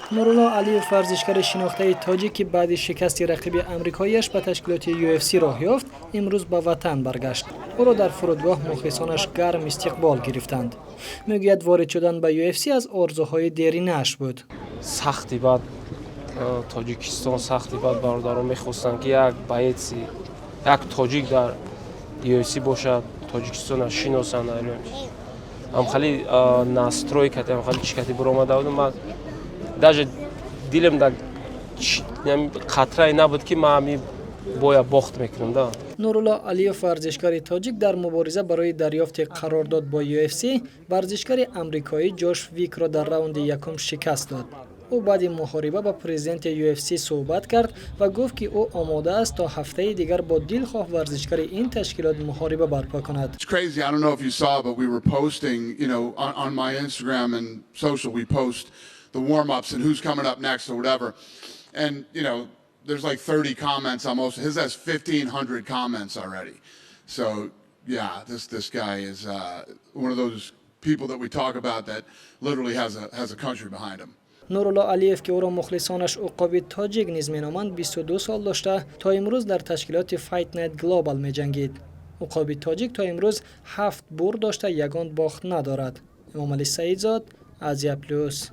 Нурулло Алиев, варзишгари шинохтаи тоҷик, ки баъди шикасти рақиби амрикоиаш ба ташкилоти UFC роҳ ёфт, имрӯз ба ватан баргашт. Ӯро дар фурудгоҳ мухлисонаш гарм истиқбол гирифтанд. Мегӯяд, ворид шудан ба UFC аз орзуҳои деринааш буд. Сахти баъд Тоҷикистон, сахти баъд бародарон мехостанд, ки як боец, як тоҷик дар UFC бошад, Тоҷикистона шиносанд. Ҳамхали настрой кати, ҳамхали чӣ кати биромада будам. Ман даже дилам да қатрае набуд, ки ман ҳами боя бохт мекунам да. Нурулло Алиев, варзишгари тоҷик, дар мубориза барои дарёфти қарордод бо UFC варзишгари амрикоӣ Ҷош Викро дар раунди якум шикаст дод. Ӯ баъди муҳориба ба президенти UFC суҳбат кард ва гуфт, ки ӯ омода аст, то ҳафтаи дигар бо дилхоҳ варзишгари ин ташкилот муҳориба барпо кунад. It's crazy. I don't know if you saw, but we were posting on my Instagram and social, we post the warm-ups and who's coming up next or whatever. And there's like 30 comments almost. His has 1,500 comments already. So, yeah, this guy is one of those people that we talk about that literally has a country behind him. Нурулло Алиев, ки ӯро мухлисонаш Уқоби Тоҷик низ меноманд, 22 сол дошта, то имрӯз дар ташкилоти Fight Night Global меҷангид. Уқоби Тоҷик то имрӯз ҳафт бурд дошта, ягон бохт надорад. Эмомалӣ Саидзод, Азия Плюс.